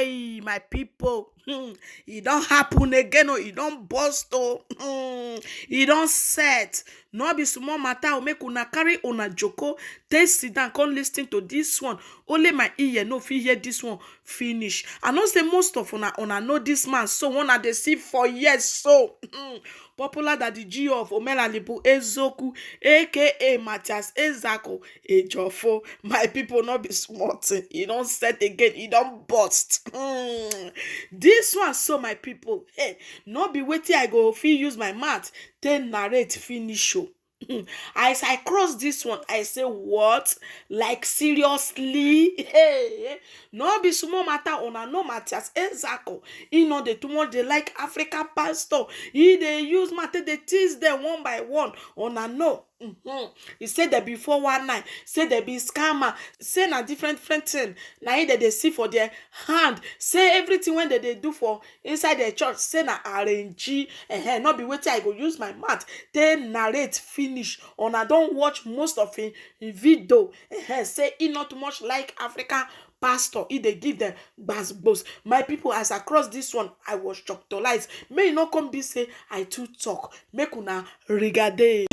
Chai, my people. E don happen again oh, e don burst oh. E don set. No be small matter oh, make una carry una joko take sit down come listen to this one. Only my ear no fit hear this one finish. I know say most of una una know this man so one I dey see for years so. Popular Daddy G of Omenalibu Eziokwu, aka Matthias Ezeaku Ejiofor. My people, no be small thing. E don set again, e don burst. This one so, my people, hey, no be wetin I go fit use my mouth take narrate finish o. As I cross this one, I say, what? Like, seriously? Hey, no be small matter. Una know Matthias Ezeaku. He no dey too much dey like African pastor. He dey use matter dey tease them one by one. Una know. He say there be 419, say there be scammer, say na different different thing. Na him they see for their hand. Say everything when they do for inside the church, say na arrange. Not be wetin I go use my mouth they narrate finish. Una don watch most of him video. Say he not much like African pastor. He dey give them gbas gbos. My people, as I cross this one, I was choctolized. May you not come be say I too talk. Make una regade.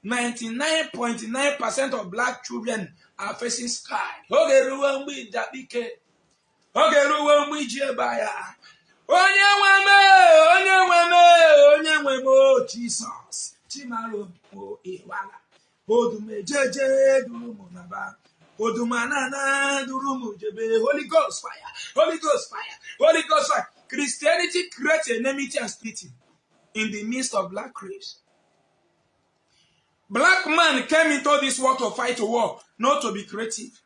99.9% of black children are facing sky. Oge ruo mgbe iji akpa ike. Oge ruo mgbe iji ebe agha. Onye nwe m, onye nwe m, onye nwe m, o Jisọs. Chimaro o iwala. Odumejeje duru m naba. Odumanana duru m jebe. Holy Ghost fire. Holy Ghost fire. Holy Ghost fire. Christianity creates enmity and splitting in the midst of black race. Black man came into this world to fight a war, not to be creative.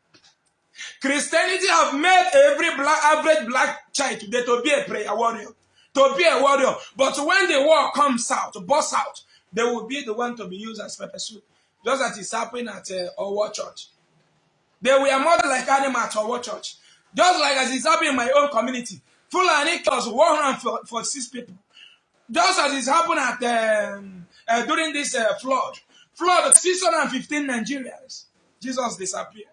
Christianity have made every black, average black child today to be a prayer warrior, to be a warrior. But when the war comes out, bursts out, they will be the one to be used as pepper soup. Just as it's happening at our church. They were more like animals at our church. Just like as it's happening in my own community. Fulani kills 146 people. Just as it's happened at during this flood. Flood 615 Nigerians. Jesus disappeared.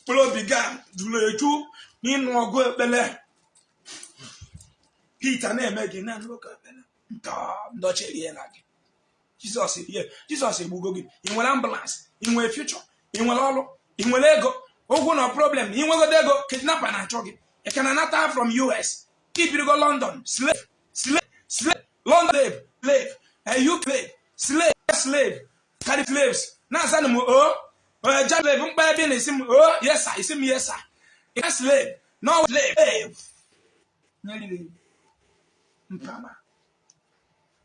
Mkpụrụ obi ga juru eju n'ịnụ ọgụ ekpele. Peter na-eme gị na nwoke ekpele. Nke ndọchi eriela gị. Jizọs erie. Jizọs egbugo gị. Ị nwere ambulance, ị nwere future, ị nwere ọrụ, ị nwere ego. Ụgwụ na problem, ị nwegodo ego, kidnapper na-achọ gị. Ị ka na-anata from US. Ibirigo London, slave, slave, slave, London slave, slave, UK slave, slave, slave, carry slaves. Na-asa m o, ja slave mkpa ebe na-esi m o, yes sir, isi m yes sir. Ị slave, no slave. Nyeriri mpama.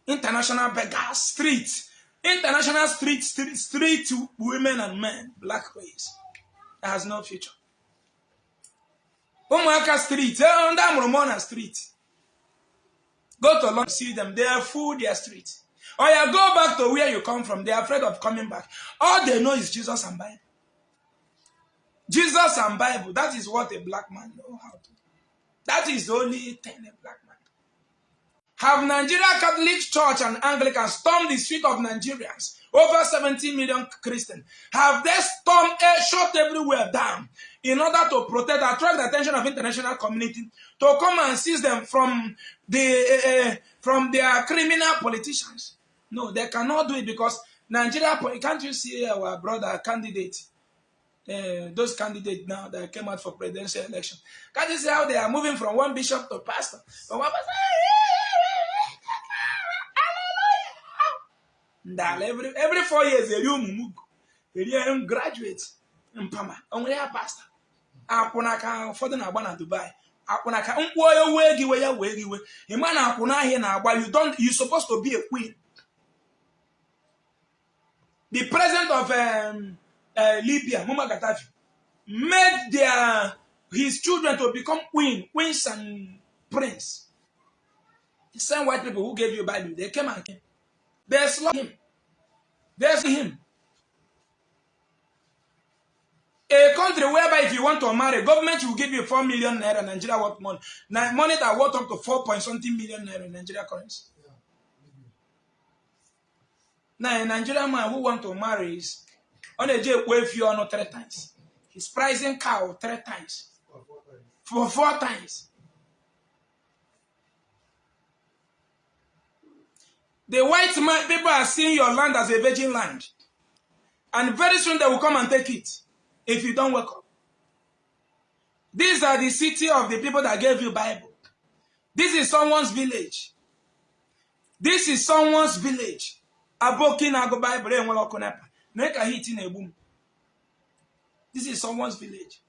International beggars, street, international street, street, street women and men, black race, that has no future. Ụmụaka street, ndị amụrụ mụọ na street. Go to London, see them, they are full their street. Or you go back to where you come from, they are afraid of coming back. All they know is Jesus and Bible. Jesus and Bible, that is what a black man know how to do. That is the only thing a black man. Have Nigeria Catholic Church and Anglican stormed the street of Nigerians, over 70 million Christians? Have they stormed, shot everywhere down in order to protect, attract the attention of international community to come and seize them from their criminal politicians? No, they cannot do it because Nigeria, can't you see our brother candidate, those candidates now that came out for presidential election? Can't you see how they are moving from one bishop to pastor? From one pastor, Ndala, every 4 years, eri ụmụ eri graduate mpama onwere ya pastor akwụna ka ụfọdụ na-agba na Dubai akwụna ka mkpụọ ya wee gị we ya wee gị we ịma na akwụna ahịa na-agba. You don't, you supposed to be a queen. The president of Libya, Muammar Gaddafi, made their his children to become queen, queens and prince. The same white people who gave you Bible, they came and came. They slaughtered him. They slew him. A country whereby if you want to marry, government will give you 4 million naira, Nigeria worth money. Now, money that worth up to 4 point something million naira in Nigeria currency. Now, a Nigerian man who want to marry is on a j efi ọnụ three times. He's pricing cow three times. Or four times. For four times. The white man, people are seeing your land as a virgin land. And very soon they will come and take it if you don't wake up. These are the city of the people that gave you Bible. This is someone's village. This is someone's village. Aboki na-agụ Bible enwere ọkụ NEPA. Na ka heat na-egbu m. This is someone's village.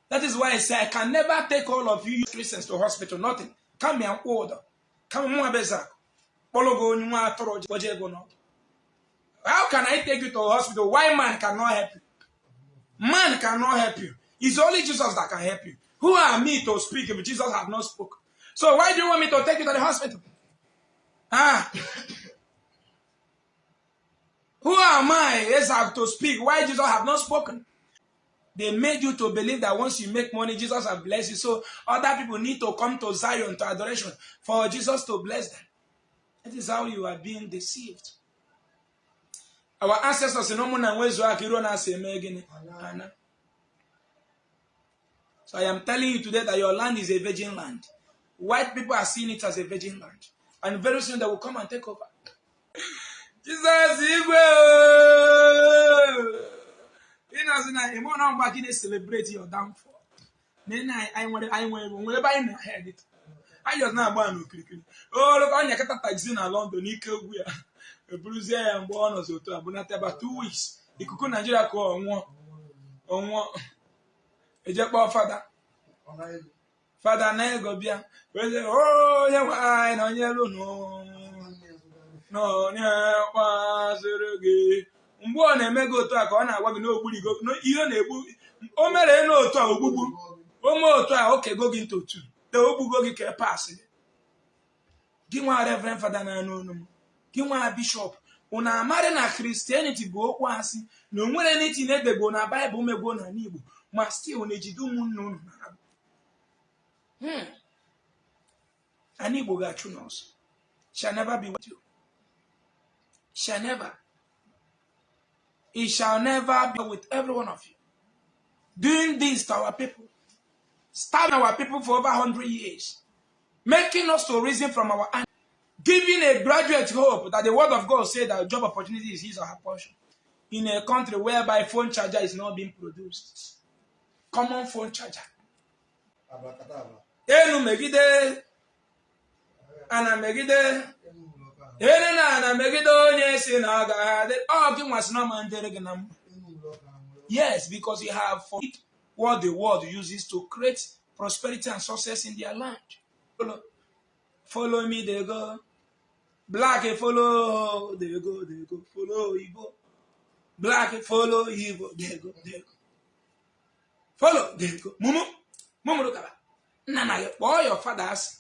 That is why I say I can never take all of you Christians to hospital. Nothing. Come here and order. Come mụ abeza. Kpọrọ gị onye nwa atụrụ kpọje ego n'ọdụ. How can I take you to a hospital? Why man cannot help you? Man cannot help you. It's only Jesus that can help you. Who are me to speak if Jesus have not spoken? So why do you want me to take you to the hospital? Ah. Who am I as have to speak? Why Jesus have not spoken? They made you to believe that once you make money, Jesus has blessed you. So other people need to come to Zion to adoration for Jesus to bless them. That is how you are being deceived. Our ancestors in Omuna nwezu aka iruo na-asị eme gịnị? Ana. So I am telling you today that your land is a virgin land. White people are seeing it as a virgin land. And very soon they will come and take over. Jesus igwe ị na-asị na ime na mgba gị na-celebrate your downfall. Na ị na anyị nwere ebe anyị na-head. Anyị just na-agba ya n'okirikiri. Oloko anya kata taxi na London ike egwu ya. Eburuzie ya mgbe ọ nọzi otu a bunata ebe 2 weeks. Ikuku Naijiria ka ọ nwụọ. Ọ nwụọ. Eje kpọọ fada. Fada na ego bịa. Wee sị, onye nwe anyị na onye elu nụ. Na onye kwasịrị gị. Mgbe ọ na-eme gị otu a ka ọ na-agwa gị na ogburigo ihe ọ na-egbu o mere n'otu a ogbugbu o mee otu a o kego gị into two te ogbugo gị ka e pasị gị. Gị nwa Reverend Fada na-anụ olu m, gị nwa Bishop, unu amarị na Christianity bụ okwu asị na onwere anything edegbo na Baịbụl megbo n'ala Igbo, ma still na-ejide ụmụnne unu na Ala Igbo ga-achụ n'ọsọ. Shall never be with you, shall never, it shall never be with every one of you doing this to our people, starving our people for over 100 years, making us to reason from our, giving a graduate hope that the word of God said that job opportunity is his or her portion in a country whereby phone charger is not being produced. Common phone charger. Enu megide, ana megide, enu na ana megide onye si na ọ ga-adị. Ọ gị nwa sị na ọ ma ndịrị gị na mma. Yes, because you have for what the world uses to create prosperity and success in their land. Follow, follow me, they go. Black follow, they go, they go. Follow Igbo. Black follow Igbo, they go, they go. Follow, they go. Mumu, mumu kaba. Nna na gị kpọọ your father asị.